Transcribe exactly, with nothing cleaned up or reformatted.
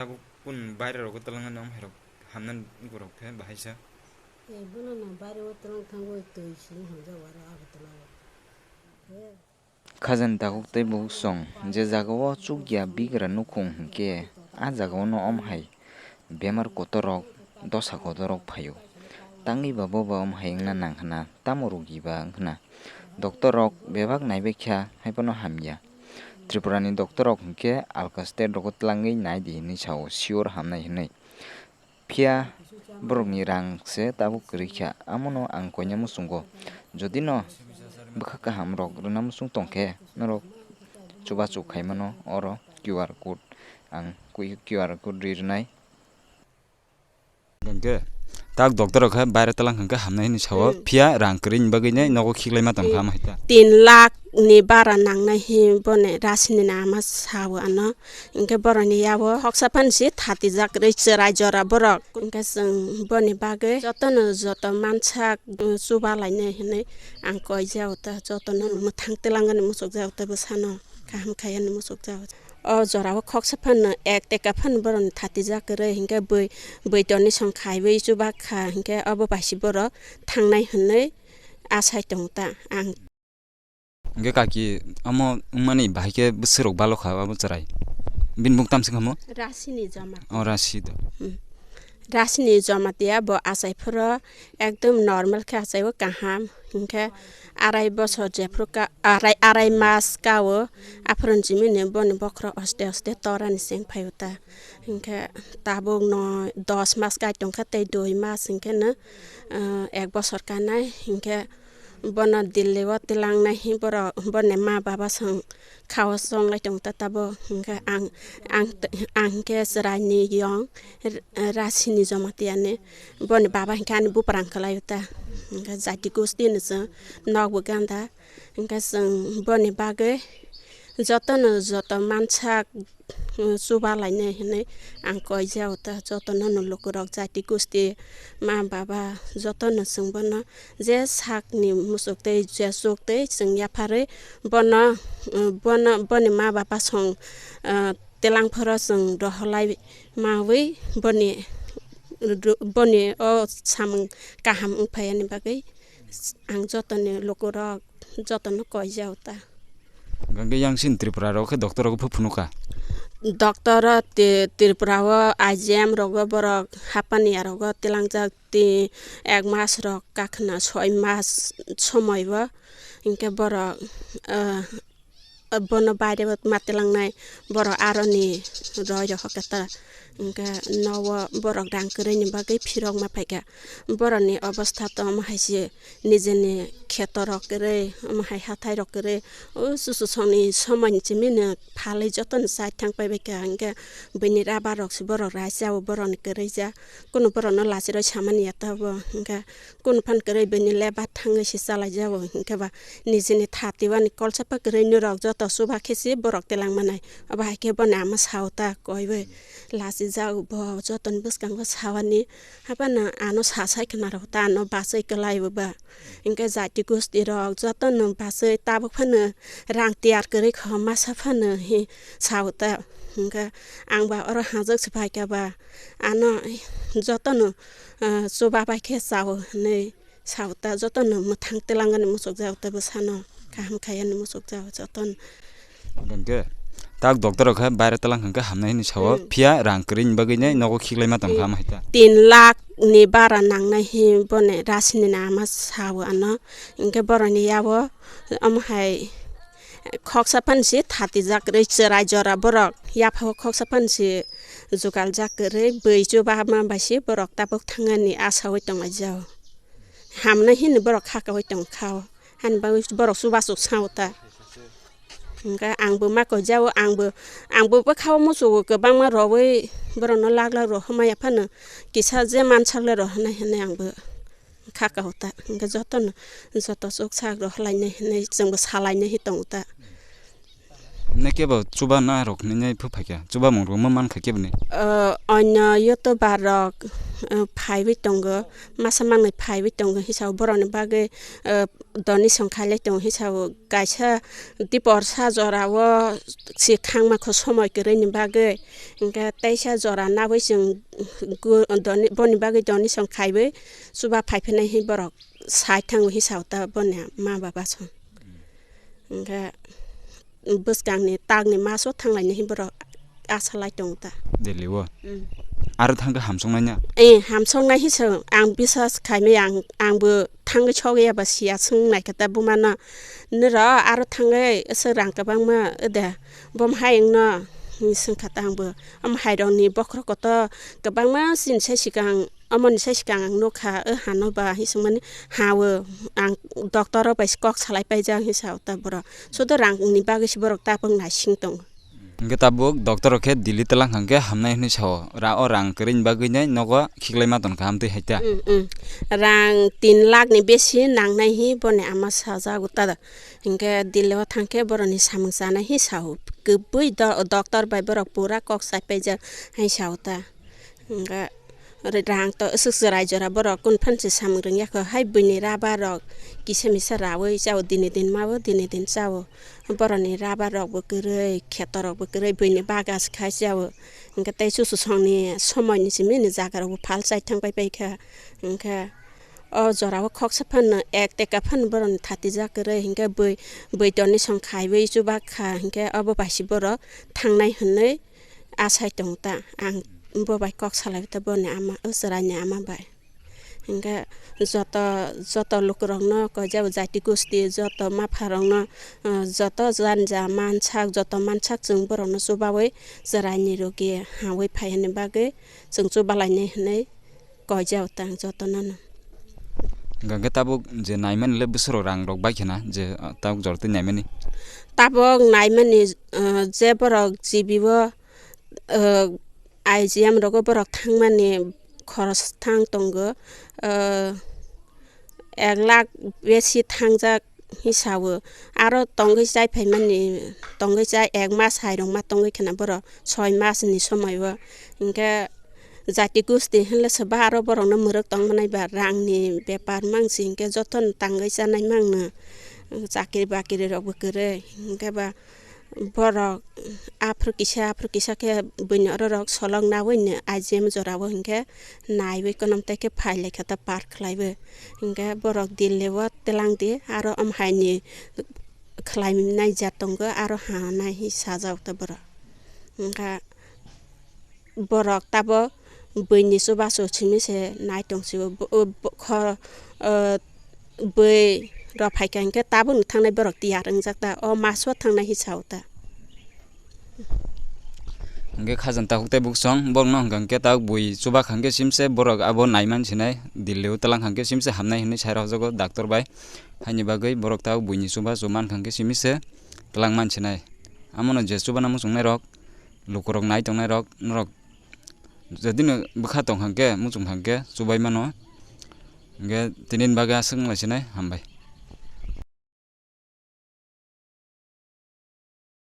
Tabuk kun baire rogo twlangani om hai rok hamnani borok khe bahai sa. Eh, bono no baire o twlang thango twi sini hamjak aro Agartala o. Eh. Khajani takhuk tei bukhuk song je jagao chukya bigra nukhung hinkhe a jagaono om hai bemar kotorrok, dosa kotorrok phaio. Tangwi ba boba om hai wngna nang khna, tamo rogi ba wng khna. Doctor rok bebak naibaikha, haiphano hamya. Tripura ni doctor rok hinkhe alka state rogo twlangwi naidi hinwi sao, sure hamnai hinwi. Phiya borokni rang se tabuk kwrwi kha, amono ang koina muchungo. Jodi no bwkha kaham rok rwna muchung tongkhe, norok chubachu khaimano oro Q R code, ang Q R code ri rwnai. Hwnkhe tak doctor rok khe baire twlang hwnkhe hamnai hinwi sao, hmm, phiya rang kwrwini bagwi nai nogo khiklai ma tongkha, hmm, ama hai ta. Tin lakh ni bara nangnai hi boni rasini nama sao ano. Hwnkhe boroni yabo khoksa phano se thatijak rwi chwrai jora borok. Hwnkhe chwng boni bagwi jotono joto mansak, um, chuba lainai hinwi ang koi jao ta, jotono mwthang twlangani muchuk jao ta bwsano, kaham khaiyani muchuk jao. O jorao khoksa phano ek teka phano boroni thatijak kwrwi, hinkhe bui, bui toni song khaiwi chubak kha, hinkhe obo bai se borok thangnai hinwi asai tongo ta ang. Hinkhe kaki, omo wngmani bahai khe bwswk rok balo kha abo chwrai? Bini bung tamsi kha mo? Rasini joma. O rasi do. Hmm. Rasini joma tiya bo achai phoro ekdom normal khe achai o kaham. Hinkhe arai bosor jephru ka, arai, arai mas kao, aphuru jimini boni bokhorok aste aste torani cheng phaio ta. Hinkhe tabuk no dos mas kai tongkha tei dui mas hinkhe no, ah, ek bosor kanai hinkhe bono Delhi o twlangnai hi borok boni ma baba song khao chonglai tong ta tabuk hinkhe ang, ang, ang hinkhe chwraini yong rasini joma tiyani. Boni baba hinkhe ani buprang kwlaio ta. Hinkhe jati gosti ni chwng nokbo ganda. Hinkhe chwng boni bagwi jotono joto mansak, um, chuba lainai hinwi ang koi jao ta. Jotono no lukurok jati gosti ma baba jotono chwng bono je sakni muchuk tei je chuk tei chwng yapharwi bono, um, bono boni ma baba song, uh, twlang phoro chwng rohorlai mawi boni, boni o samung kaham wngphai ani bagwi ang jotoni lukurok jotono koi jao ta. Gangge yang sin Tripura rok khe doctor rok phu phunu kha. Doctor o Ti-, Tripura o I G M rogo borok hapani arogo tilangjak ti ek mas rok kakhna soi mas somoi o hinkhe borok, ah, bono baire bo matilangnai borok aroni roi rok keta hinkhe nogo borok rang kwrwini bagwi phirok ma phaikha. Borokni obostha to omo hai se nijeni kheto rok kwrwi omo hai hathai rok kwrwi o chuchusongni somoi ni simi no phalwi jotono chai thang paibaikha hinkhe buini rubber rok se borok rai chao borokni kwrwi ja kunu borokno lachirwi samani ya tabuk hinkhe kunu phan kwrwi buini lebar thangwi se chalai jao hinkhe ba nijini thati wani kolsa pa kwrwi norok joto chuba khe se borok tilang manai obo hai khe bono ama sao ta koiwi lachijak bo jotoni bwskango sawani. Haphano ano sa sai khna rw ta, ano bachai kwlai bo ba. Hinkhe jati gosti rok jotono bachai tabuk phano rang tiyar kwrwi kho masa phano hi sao ta. Hinkhe ang ba oro hajak se phaikha ba ano jotono, ah, chuba bai khe chao hinwi. Sao ta jotono mwthang twlangani muchukjak ta bwsano kaham khaiyani muchukjak jotono. Hwnkhe tak doctor rok khe baire twlang hwnkhe hamnai hinwi sao, hmm, phiya rang kwrwini bagwi nai nogo khiklai ma tongkha, hmm, ama hai ta. Tin lakh ni bara nangnai hi boni rasini nama sao ano. Hinkhe boroni yabo omo hai khoksa phan si thatijak rwi chwrai jora borok yaphao khoksa phan si jugaljak kwrwi bui chuba ma bai si borok tabuk thangani asaui tonglaijao. Hamnai hini borok khakaui tongkha o. Hani bagwi borok chubasuk sao ta. Hinkhe angbo ma koi jao, angbo, angbo bwkhao muchugo kwbangma rowui borokno lak lak rohormaya phano kisa je mansak le rohornai hinwi angbo khakao ta. Hinkhe jotono, joto chuksak rohorlainai hinwi chwngbo salainai hi tongo ta. Himnai kebo chuba narok hinwi phai kha, chubamung rok ma mankha keboni? O, onyo youtuber rok eh, phaiwi tongo, masa manwi phaiwi tongo hisa o borokni bagwi, eh, donation khailai tongo hisa o kaisa diporsa jorao si khangma kho somoi kwrwini bagwi, hwnkhe teisa jora nabwi chwng gu-, doni-, boni bagwi donation khaiwi chuba phaiphinai hi borok sai thango hisa o ta boni ma baba song. Hwnkhe bwskangni takni maso thanglaini hi borok asa lai tongo ta. Delhi o. Mm. Aro thangkhe hamsoknai na? Eh, hamsoknai hi song. Ang biswas khaimai ang, angbo thangwi sogwi eba siya swng naikha ta bumano. Niro aro thangwi aswk rang kwbangma de. Bom hai wngno swngkha ta angbo. Omo hai rokni bokhorok kotor kwbangma chini sai swkang Omoni sai swkang ang nukha, o hano ba, hi swngmani, ha o, ang doctor rok bai se kok salai paijak, hi sa o ta borok. Sudo rang ni bagwi se borok tabuk naising tongo. Hwnkhe tabuk doctor rok khe Delhi twlang hwnkhe hamnai hwnwi sa o. Ra o rang kwrwini bagwi nai nogo khiklai ma tongkha, amtwi hai ta. Mm, mm. Rang tin lakh ni besi nangnai hi boni ama sajak o ta. Hwnkhe Delhi o thangkhe boroni samung chanai hi sa o. Kwbui do-, doctor bai borok pura kok sai paijak, hai sa o ta. Hwnkhe rang to aswk chwrai jora borok kunu phan se samung rwngya kho, hai buini rubber rok kisa misa raui chao, dini din mao, dini din chao. Boroni rubber rok bo kwrwi, kheto rok bo kwrwi, buini baga se khai chao. Hwnkhe tei chuchusongni somoi ni simi ni jaga rok bo phal chai thang pai pai kha. Hwnkhe o jora o khoksa phano ek teka phano boroni thatijak kwrwi, hwnkhe bui, bui donation khaiwi chubak kha, hwnkhe obo bai se borok thangnai hwnwi asai tong ta, ang bo bai kok salai ta boni ama, o chwraini ama bai. Hingke joto, joto lukurokno koijak jati gosti, joto mapharokno, ah, joto janja mansak, joto mansak chwng borokno chubaui chwraini rwgwi haui phaiyani bagwi chwng chubalainai hinui koijak tang jotono no. Hingke tabuk je naimani le bwswrok rang rok bai khena je, ah, tabuk jora twi naimani? Tabuk naimani, ah, je borok G B o, ah, I G M rogo borok thangmani khoros thang tongo, ah, ek lakh besi thangjak hisao. Aro tongwi chai phaimani, tongwi chai ek mas hai rwngma tongwi khena borok soi mas ni somoi o. Hingke jati gosti hinle se ba aro borokno mwrwk tongmanai ba rangni bepar mangsi hingke jotono tangwi chanai mangno, chakri bakri rokbo kwrwi hingke ba borok aphuru kisa aphuru kisa khe buini ororok solok naui no I G M jorao hingke naiwi konom tei khe phai laikha ta park khlaiwi hingke borok Delhi o twlang di aro omo hai ni khlai nai ja tongo aro ha nai hi sajak ta borok hingke. Borok tabuk buini chubachu simi se nai tong sio. Bo-, bo-, kho-, o, bui rok phaikha hinkhe tabukni thangnai borok tiyar wngjak ta, o maso thangnai hi sao ta. Hinkhe khajang takhuk tei buksong borokno hwnkha hinkhe tabuk bui chubakha hinkhe simse borok abo naiman sinai, Delhi o twlang kha hinkhe simse hamnai hinwi sai rwjago doctor bai. Haini bagwi borok tabuk buini chubachu mankha hinkhe simise twlang man sinai. Amono je chubana muchungnai rok, lukurok nai tongnai rok, norok jodino bwkha tong kha khe, muchung kha khe, chubai mano. Hingkhe tini ni bagwi aswk wng lai sinai, hambai.